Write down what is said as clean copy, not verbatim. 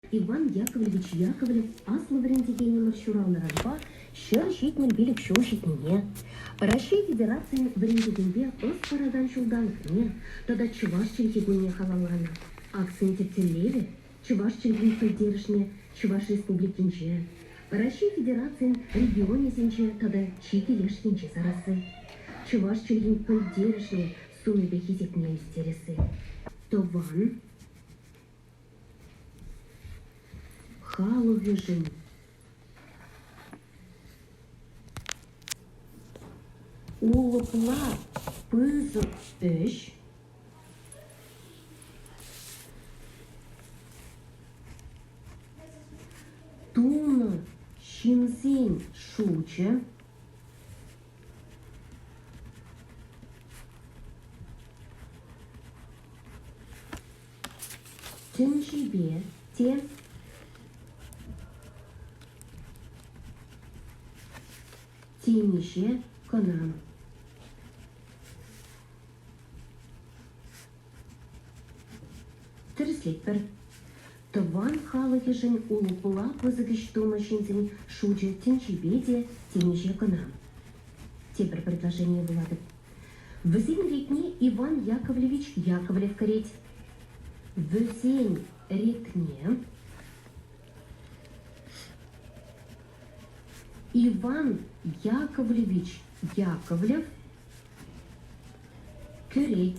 Иван Яковлевич Яковлев аслӑ вӗрентекенӗмӗр ҫуралнӑранпа 175 ҫул ҫитнине, Раҫҫей Федерацийӗн вӗрентекенпе ӑс паракан ҫулталӑкне тата чӑваш чӗлхи кунне халалланӑ. Акцин тӗп тӗллевӗ, чӑваш чӗлхин пӗлтерӗшне Чӑваш Республикинче, Раҫҫей Федерацийӗн регионӗсенче тата чикӗ леш енче сарасси, чӑваш чӗлхин пӗлтерӗшне сумӗпе хисепне ӳстересси. Тӑван Халӑхӗшӗн улӑпла пысӑк ӗҫ тунӑ ҫынсен шучӗ Тӗнчипе те темиҫе кӑна. Тӗрӗслетпӗр. Тӑван халӑхӗшӗн улӑпла пысӑк ӗҫ тунӑ ҫынсен шучӗ тӗнчипе те темиҫе кӑна. Тепӗр предложение вулатӑп. Вӗсен ретне Иван Яковлевич Яковлев кӗрет. Вӗсен ретне Иван Яковлевич Яковлев кӗрет.